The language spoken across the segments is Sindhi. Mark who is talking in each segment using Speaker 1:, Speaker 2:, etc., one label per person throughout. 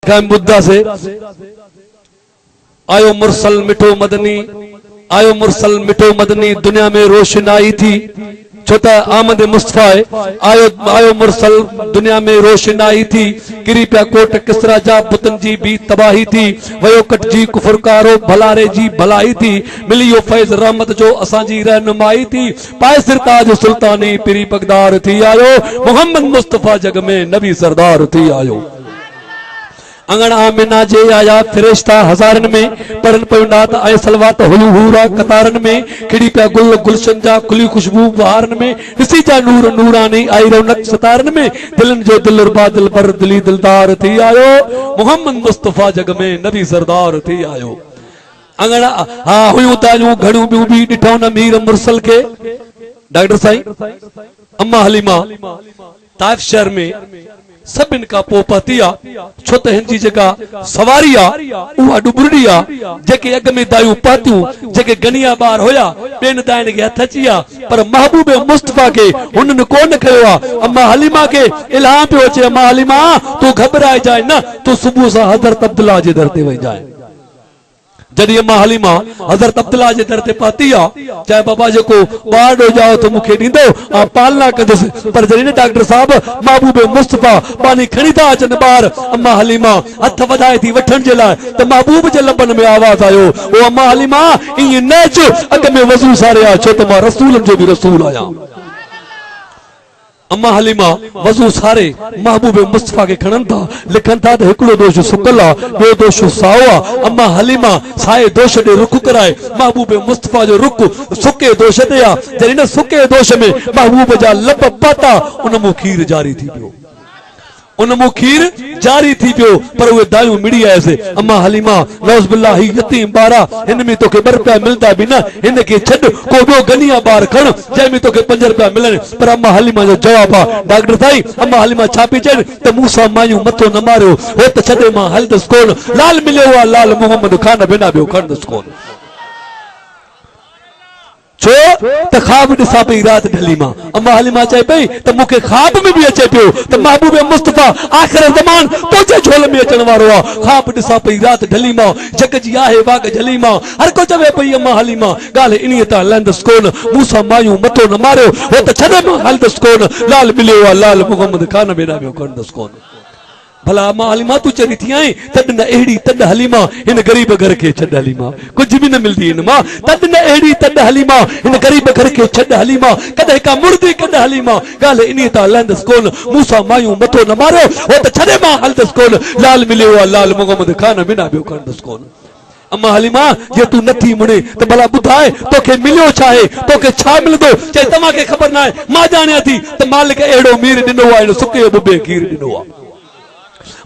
Speaker 1: کان ٻڌنداسي. آيو مرسل مٺو مدني، آيو مرسل مٺو مدني، دنيا ۾ روشنائي ٿي، ڇو ته آمد مصطفيٰ آيو، آيو مرسل دنيا ۾ روشنائي ٿي، ڪري پيا ڪوٽ ڪسريٰ جا، بتن جي به تباهي ٿي، ويو ڪٽجي ڪفر ڪارو، ڀلاري جي ڀلائي ٿي، ملي ويو فيض رحمت جو، اسان جي رهنمائي ٿي، پائي سر تاج سلطاني، پري پڳدار ٿي آيو، محمد مصطفيٰ جڳ ۾ نبي سردار ٿي آيو. اڱڻ آمنه جي آيا فرشتا هزارن ۾، پڙهن پيون نعت ۽ صلوات هيون حورا قطارن ۾، کڙي پيا گل گلشن جا کلي خوشبو بهارن ۾، ڏسي جا نور نوراني آئي رونق ستارن ۾، دلن جو دلربا دلبر دلي دلدار ٿي آيو، محمد مصطفيٰ جڳ ۾ نبي سردار ٿي آيو. اڱڻ ها هيون دايون گهڻيون ٻيون به ڏٺائون نه مير مرسل کي. ڊاڪٽر سائين اما حليمه. طائف شهر ۾ سڀن کان پوء پهتي آ، ڇو ته هن جي جيڪا سواري آ، اها ڏٻرڙي آ، جيڪي اڳ ۾ دايون پهتيون، جيڪي گنيا ٻار هيا، ٻين داين کي هٿ اچي ويا، پر محبوب مصطفيٰ کي هنن ڪو نه کنيو آ. اما حليمه کي الهام پيو اچي، اما حليمه! تون گهٻرائجانء نه، تون صبح سان حضرت عبدالله جي در تي وڃجانء. جڏهن اما حليمه حضرت عبدالله جي در تي پهتي آ، چيائين بابا جيڪو ٻارڙو ڄائو ته مون کي ڏيندو، آء پالنا ڪندس. پر جڏهن نه ڊاڪٽر صاحب محبوب مصطفيٰ ٻانهي کڻي ٿا اچن ٻار، اما حليمه هٿ وڌائي ٿي وٺڻ جي لاء ته محبوب جي لبن ۾ آواز آيو، او اما حليمه ائين نه اچ، اڳ ۾ وضو ساري آ، ڇو ته مان رسولن جو به رسول آهيان. اما حليمه وضو ساري محبوب مصطفيٰ کي کڻن ٿا، لکن ٿا ته هڪڙو دوش سڪل آ، ٻيو دوش سائو آ. اما حليمه سائي دوش ڏي رخ ڪرائي، محبوب مصطفيٰ جو رخ سڪي دوش تي آ. جڏهن ان سڪي دوش ۾ محبوب جا لب پاتا، ان مون کير جاري ٿي پيو. ان مون کير جاري ٿي پيو، پر اهي دايون مڙي آيس، اما حليمه، نعوذ بالله هي يتيم ٻار آ، هن ۾ توکي ٻه رپيا ملندا به نه، هن کي ڇڏ، ڪو ٻيو غنيان ٻار کڻ، جنهن ۾ توکي پنج رپيا ملن. پر اما حليمه جو جواب آ، ڊاڪٽر سائين، اما حليمه ڇا پئي چين ته مون سان مايون مٿو نه ماريو، هو ته ڇڏي مان هلندس ڪونه، لال مليو آ لال محمد خان بنا ٻيو کڻندس ڪونه. ڇو ته خواب ڏسان پئي رات ڍلي مان. اما حليمه چئي پئي ته مون کي خواب ۾ به اچي پيو ته محبوب مصطفيٰ آخر زمان تنهنجي جهول ۾ اچڻ وارو آ. خواب ڏسان پئي رات ڍلي مان، جڳ جي آهي واڳ جهلي مان. هر ڪو چوي پئي اما حليمه ڳالهه انهيء تان لهندس ڪونه. مون سان مايون مٿو نه ماريو، هو ته ڇڏي مان هلندس ڪونه. لال مليو آ لال محمد خان بنا ٻيو کڻندس ڪونه. ڀلا اما حليمه تون چري ٿي آهين تڏ نه اهڙي تڏ حليمه هن غريب گهر کي ڇڏ حليمه ڪجهه به نه ملدي هن مان تڏ نه اهڙي تڏ حليمه هن غريب گهر کي ڇڏ حليمه ڪڏهن ڪا مڙدي ڪڏ حليمه ڳالهه انهيء تان لهندس ڪونه مون سان مايون مٿو نه ماريو هو ته ڇڏي مان هلندس ڪونه لال مليو آ لال محمد خان بنا ٻيو کڻندس ڪونه. اما حليمه جي تون نه ٿي مڙين ته ڀلا ٻڌاء توکي مليو ڇا آهي؟ توکي ڇا ملندو؟ چئي توهان کي خبر ناهي، مان ڄاڻيان ٿي ته مالڪ اهڙو مير ڏنو آهي هن سڪي ٻٻي کير ڏنو آ.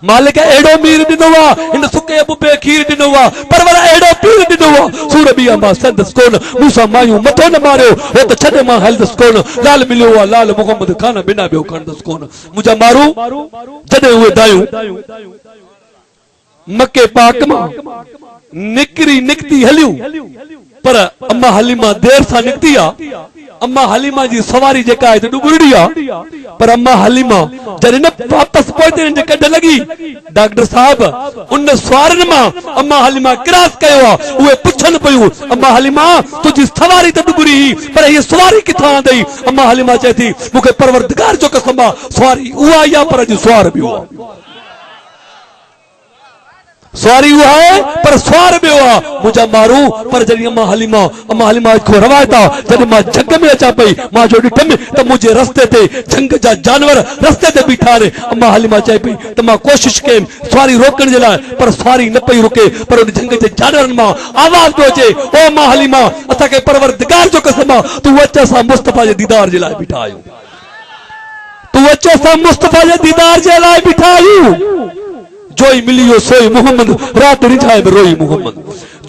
Speaker 1: مالڪ اهڙو مير ڏنو آ هن سڪي ٻٻي کير ڏنو آ. پرور اهڙو پير ڏنو آ. سور ٻيا مان سهندس ڪونه، مون سان مايون مٿو نه ماريو، هو ته ڇڏي مان هلندس ڪونه. لال مليو آ لال محمد خان بنا ٻيو کڻندس ڪونه. منهنجا مارو جڏهن اهي دايون. مڪي پاڪ مان نڪري نڪتي هليون پر اما حليمه دير سان نڪتي آ اما حليمه جي سواري جيڪا آهي ته ڏٻرڙي آ پر اما حليمه جڏهن نه واپس پوئتي هن جي ڪڍ لڳي ڊاڪٽر صاحب ان سوارن مان اما حليمه ڪراس ڪيو آ اهي پڇن پيون اما حليمه تنهنجي سواري ته ڏٻري هئي پر هيء سواري ڪٿان آندئي اما حليمه چئي ٿي مون کي پروردگار جو قسم آ سواري اها ئي آ پر اڄ سوار ٻيو آ. سواري اها آهي پر سوار ٻيو آ منهنجا مارو پر جڏهن اما حليمه اما حليمه کان روايت آ جڏهن مان جهنگ ۾ اچان پئي مان جو ڏٺم ته منهنجي رستي تي جهنگ جا جانور رستي تي بيٺا آهن اما حليمه چئي پئي ته مان ڪوشش ڪيم سواري روڪڻ جي لاء پر سواري نه پئي رڪي پر ان جهنگ جي جانورن مان آواز پيو اچي او اما حليمه اسان کي پروردگار جو قسم آ تون اچ اسان مصطفيٰ جي ديدار جي لاء بيٺا آهيون. تون اچ اسان مصطفيٰ جي ديدار جي لاء بيٺا آهيون. جوئي ملي ويو سوئي محمد رات رجهائي ۾ روئي محمد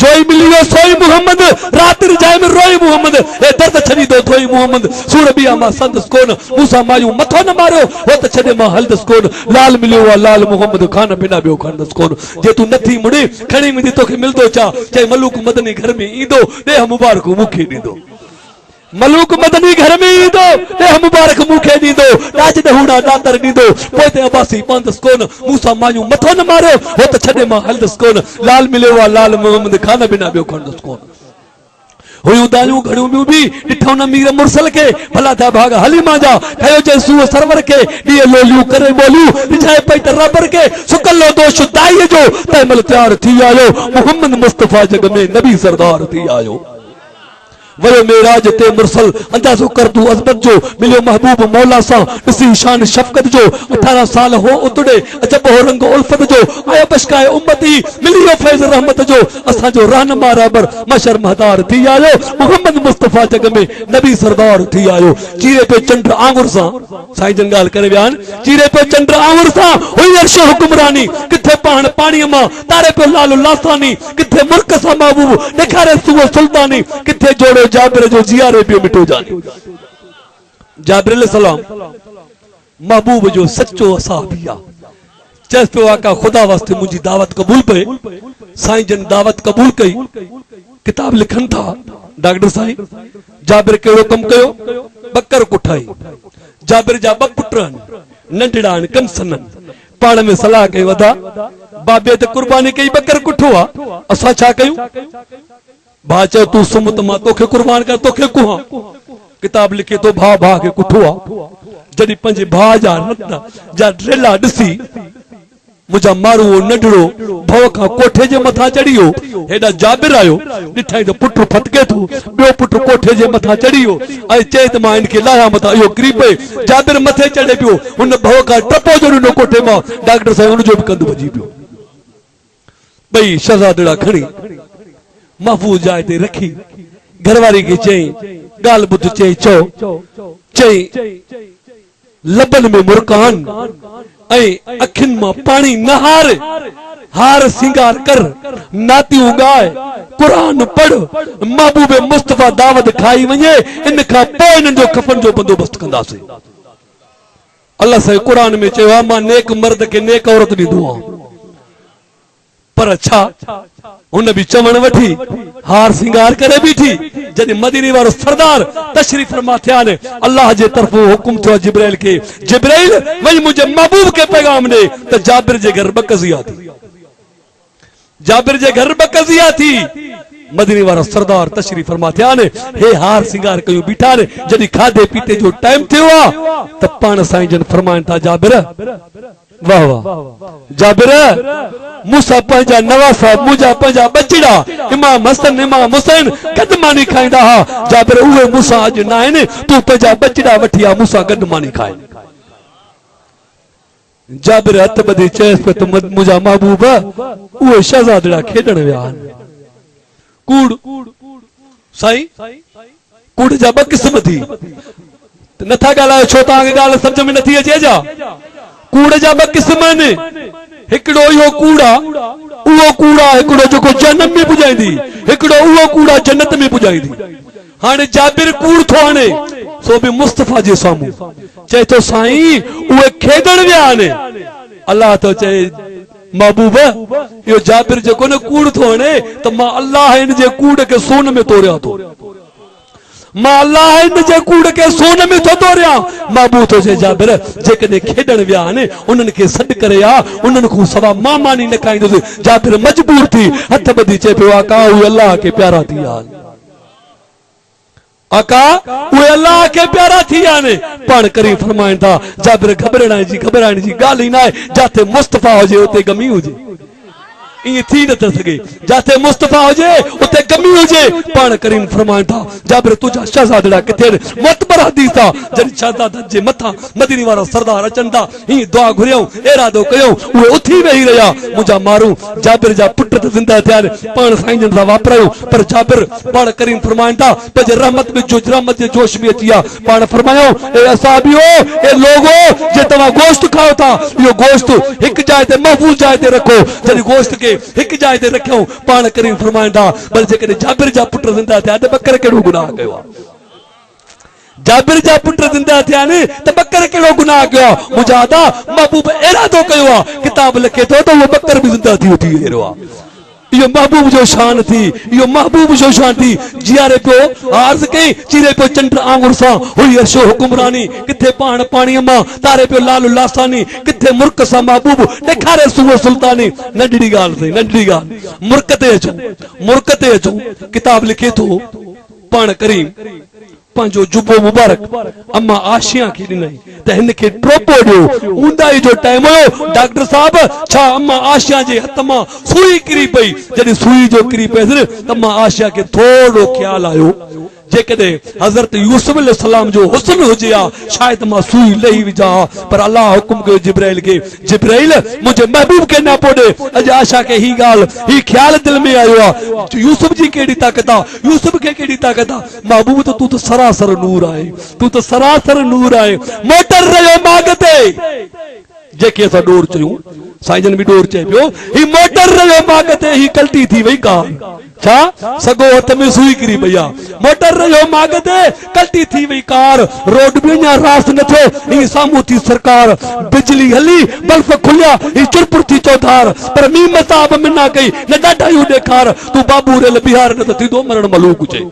Speaker 1: جوئي ملي ويو سوئي محمد رات رجهائي ۾ روئي محمد اي درد ڇڏيندو ڌوئي محمد سور ٻيا مان سندس ڪون مون سان مايون مٿو نه ماريو هو ته ڇڏي مان هلندس ڪون لال مليو آ لال محمد خان بنا ٻيو کڻندس ڪون جي تون نٿي مڙين کڻي ويندي توکي ملندو ڇا چئي ملوڪ مدني گهر ۾ ايندو ڏيهه مبارڪون مون کي ڏيندو. ملوڪ مدني گهر ۾ ايندو، ڏيهه مبارڪ مون کي ڏيندو، ڏاج ڏهوڻا ڏاتر ڏيندو، پوء تي عباسي پوندس ڪونه، مون سان مايون مٿو نه ماريو، هو ته ڇڏي مان هلندس ڪونه، لال مليو آ لال محمد کان بنا ٻيو کڻندس ڪونه. هيون دايون گهڻيون ٻيون به، ڏٺئون نه مير مرسل کي، ڀلا ٿيا ڀاڳ حليمان جا، کنيو جنهن سوء سرور کي، ڏيئي لوليون ڪري ٻوليون، رجهائي پئي ته رهبر کي، سڪل دوش دائيء جو، تنهن مهل تيار ٿي آيو، محمد مصطفيٰ جڳ ۾ نبي سردار ٿي آيو. ويو معراج تي مرسل، اندازو ڪر تون عظمت جو، مليو محبوب مولا سان، ڏسي شان شفقت جو، اٺارهن سال هو اتڙي، عجب هو رنگ الفت جو، آيو بشڪائي امتي، ملي ويو فيض رحمت جو، اسان جو رهنما رهبر، محشر مهدار ٿي آيو، محمد مصطفيٰ جڳ ۾، نبي سردار ٿي آيو، چيري پيو چنڊ آڱر سان، سائين جن ڳالهه ڪري ويا آهن، چيري پيو چنڊ آڱر سان، هئي عرش حڪمراني، ڪٿي پاهڻ پاڻيء مان، تاري پيو لعل لاثاني، ڪٿي مرڪ سان محبوب، ڏيکاري سوء سلطاني، ڪٿي جوڙو جابر جو جياري پيو مٺو جاني. جابر عليه السلام محبوب جو سچو اصحابي آ. چيس پيو آقا خدا واسطي منهنجي دعوت قبول پئي. سائين جن دعوت قبول ڪئي. ڪتاب لکن ٿا ڊاڪٽر سائين جابر ڪهڙو ڪم ڪيو؟ ٻڪر ڪٺائين. جابر جا ٻه پٽ آهن، ننڍڙا آهن، ڪمسن آهن. پاڻ ۾ صلاح ڪيون ادا بابي ته قرباني ڪئي ٻڪر ڪٺو آ، اسان ڇا ڪيون؟ ڀاء چيو تون سمهه ته مان توکي قربان ڪيان توکي ڪهان. ڪتاب لکي ٿو ڀاء ڀاء کي ڪٺو آ. جڏهن پنهنجي ڀاء جا رت جا ريلا ڏسي منهنجا مارو ننڍڙو ڀؤ کان ڪوٺي جي مٿان چڙهي ويو. هيڏانهن جابر آيو، ڏٺائين ته پٽ ڦٿڪي ٿو. ٻيو پٽ ڪوٺي جي مٿان چڙهي ويو ۽ چئي ته مان هن کي لاهيان متان اهو ڪري پئي. جابر مٿي چڙهي پيو. هن ڀؤ کان ٽپو جو ڏنو ڪوٺي مان. ڊاڪٽر سائين هن جو به ڪنڌ ڀڄي پيو. ٻئي شهزادڙا کڻي محفوظ جاء تي رکي گهر واري کي چيائين، ڳالهه ٻڌ. چيائين، چئو. چيائين، لبن ۾ مرڪان ۽ اکين مان پاڻي نه هار، هار سينگار ڪر، نعتيون ڳاء، قرآن پڙهه، محبوب مصطفيٰ دعوت کائي وڃي، ان کان پوء انهن جو کفن جو بندوبست ڪنداسين. الله سائين قرآن ۾ چيو آهي، مان نيڪ مرد کي نيڪ عورت ڏيندو آهيان. پر ڇا هن به چوڻ وٺي هار سينگار ڪري بيٺي. جڏهن مديني وارو سردار تشريف فرما ٿيا ني الله جي طرفون حڪم ٿيو جبرائيل کي، جبرائيل وڃ منهنجي محبوب کي پيغام ڏي ته جابر جي گهر ٻه قضيا ٿي. جابر جي گهر ٻه قضيا ٿي. مديني وارا سردار تشريف فرما ٿيا ني هي هار سينگار ڪيون بيٺا ني. جڏهن کاڌي پيتي جو ٽائيم ٿيو آ ته پاڻ سائين جن فرمائن ٿا جابر! واه واه جابر! مون سان پنهنجا نواسا، منهنجا پنهنجا ٻچڙا امام حسن امام حسين گڏ ماني کائيندا ها، جابر اهي مون سان اڄ ناهن، تون پنهنجا ٻچڙا وٺي آ مون سان گڏ ماني کائن. جابر هٿ ٻڌي چيس پيو ته منهنجا محبوب اهي شهزادڙا کيڏڻ ويا آهن. ڪوڙ سائين ڪوڙ جا ٻه قسم ٿي ته نٿا ڳالهايو ڇو توهان کي ڳالهه سمجهه ۾ نٿي اچي ڇا؟ ڪوڙ جا ٻه قسم آهن هڪڙو اهو ڪوڙ آ اهو ڪوڙ آ هڪڙو جيڪو جهنم ۾ پڄائيندي هڪڙو اهو ڪوڙ آ جنت ۾ پڄائيندي. هاڻي جابر ڪوڙ ٿو هڻي سو به مصطفيٰ جي سامهون چئي ٿو سائين اهي کيڏڻ ويا آهن الله ٿو چئي محبوب اهو جابر جيڪو نه ڪوڙ ٿو هڻي ته مان الله هن جي ڪوڙ کي سون ۾ توريان ٿو مان الله هن جي ڪوڙ کي سون ۾ ٿو توريان محبوب ٿو چئي جابر جيڪڏهن کيڏڻ ويا آهن انهن کي سڏ ڪري آ انهن کان سوا مان ماني نه کائيندس جابر مجبور ٿي هٿ ٻڌي چئي پيو آقا اهي الله کي پيارا ٿي ويا آهن آقا! اهي الله کي پيارا ٿي ويا آهن. پاڻ ڪريم فرمائن ٿا، جابر گهٻرائڻ جي گهٻرائڻ جي ڳالهه ئي ناهي، جاٿي مصطفيٰ هجي اتي غمي هجي. ائين ٿي نه ٿو سگهي، جاٿي مصطفيٰ هجي اتي غمي هجي. پاڻ ڪريم فرمائن ٿا، جابر تنهنجا شهزادڙا ڪٿي آهن؟ معتبر حديث آ، جڏهن شهزادن جي مٿان مديني وارا سردار اچن ٿا، هيئن دعا گهريائون، ارادو ڪيائون، اهي اٿي ويهي رهيا. منهنجا مارون، جابر جا پٽ ته زنده ٿيا آهن، پاڻ سائين جن سان واپرايو، پر جابر، پاڻ ڪريم فرمائن ٿا، پنهنجي رحمت ۾ جو رحمت جي جوش ۾ اچي ويا. پاڻ فرمايائون، اي اصحابيو! اي لوگو! جي توهان گوشت کائو ٿا، اهو گوشت هڪ جاء تي محفوظ جاء تي رکو. جڏهن گوشت کي هڪ جاء تي رکيائون، پاڻ ڪريم فرمائن ٿا، بل جيڪڏهن جابر جا پٽ زنده ٿيا ته ٻڪر ڪهڙو گناهه ڪيو آهي؟ جابر جا پٽ زنده ٿيا ني ته ٻڪر ڪهڙو گناهه ڪيو آ؟ منهنجا ادا محبوب ارادو ڪيو آ، ڪتاب لکي ٿو ته اهو ٻڪر به زنده ٿي اٿي ويهي رهيو آ. اهو محبوب جو شان ٿي، اهو محبوب جو شان ٿي، جياري پيو عرض ڪئي، چيري پيو چنڊ آڱر سان، هئي عرش حڪمراني، ڪٿي پاڻ پاڻيء مان، تاري پيو لعل لاثاني، ڪٿي مرڪ سان محبوب، ڏيکاري سونهن سلطاني. ننڍڙي ڳالهه سائين، ننڍڙي ڳالهه، مرڪ تي اچون، مرڪ تي اچون، ڪتاب لکي ٿو پاڻ ڪريم. پنهنجو جبو مبارڪ اما عاشيان کي ڏنائين ته هن کي ٽوپو ڏيو. اونداهي جو ٽائيم هيو. ڊاڪٽر صاحب ڇا اما عاشيان جي هٿ مان سوئي ڪري پئي. جڏهن سوئي جو ڪري پيس نه ته اما عاشيان کي ٿورڙو خيال آيو جيڪڏهن حضرت يوسف عليه السلام جو حسن هجي ها شايد مان سوئي لهي وجهان ها پر الله حڪم ڪيو جبرائيل کي جبرائيل منهنجي محبوب کي نياپو ڏي. اڄ عاشا کي هي ڳالهه هي خيال دل ۾ آيو آ يوسف جي ڪهڙي طاقت آ يوسف کي ڪهڙي طاقت آ. محبوب ته تون ته سراسر نور آهين، تون ته سراسر نور آهين، موٽر رهيو ماڳ تي، جنهن کي اسان ڏور چيون، سائين جن به ڏور چئي پيو، هي موٽر رهيو ماڳ تي، هي ڪلٽي ٿي وئي ڪار، ڇا سگهو هٿ ۾ سوئي ڪري پئي آ، موٽر رهيو ماڳ تي، ڪلٽي ٿي وئي ڪار، روڊ به اڃا راس نه ٿيو، هي سامهون ٿي سرڪار، بجلي هلي، بلف کليا، هي چرپر ٿي چوڌار، پر ميم صاحب منا ڪئي، نه ڏاڍايون ڏيکار، تون بابو ريل بيهار نه ته ٿيندو مرڻ ملوڪ چئي.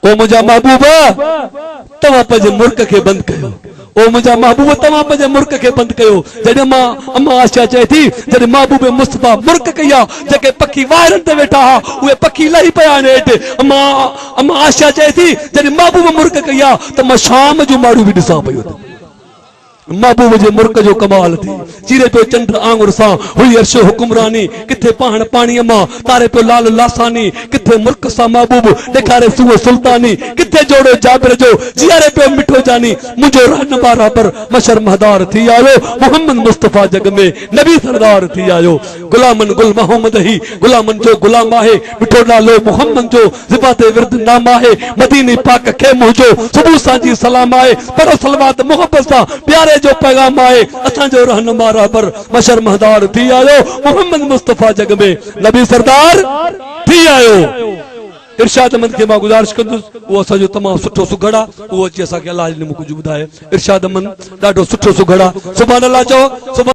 Speaker 1: او منهنجا محبوب! توهان پنهنجي مرڪ کي بند ڪيو. او منهنجا محبوب! توهان پنهنجي مرڪ کي بند ڪيو. جڏهن مان، اما عائشه چئي ٿي، جڏهن محبوب مصطفيٰ مرڪ ڪئي آ، جيڪي پکي واهرن تي ويٺا ها، اهي پکي لهي پيا آهن هيٺ. اما، اما عائشه چئي ٿي، جڏهن محبوب مرڪ ڪئي آ ته مان شام جون ماڙيون به ڏسان پئي اتي. محبوب جي مرڪ جو ڪمال ٿي، چيري پيو چنڊ آڱر سان، هئي عرش حڪمراني، ڪٿي پاهڻ پاڻيء مان، تاري پيو لعل لاثاني، ڪٿي مرڪ سان محبوب، ڏيکاري سونهن سلطاني، ڪٿي جوڙو جابر جو، جياري پيو مٺو جاني، منهنجو رهنما رهبر، مشر مهدار ٿي آيو، محمد مصطفيٰ جڳ ۾، نبي سردار ٿي آيو. غلامن گل محمد هي، غلامن جو غلام آهي، مٺو نالو محمد جو، زبان تي ورد نام آهي، مديني پاڪ کي منهنجو، صبح سانجهي سلام آهي، پڙهو صلوات محبت سان، پياري جو پيغام آهي، اسان جو رهنما رهبر، مشر مهدار ٿي آيو، محمد مصطفيٰ جڳ ۾، نبي سردار ٿي آيو. ارشاد احمد کي مان گذارش ڪندس اهو اسان جو تمام سٺو سگهڙ آ اهو اچي اسان کي الله جي نمون ڪجهه ٻڌائي ارشاد احمد ڏاڍو سٺو سگهڙ آ سبحان الله چئو.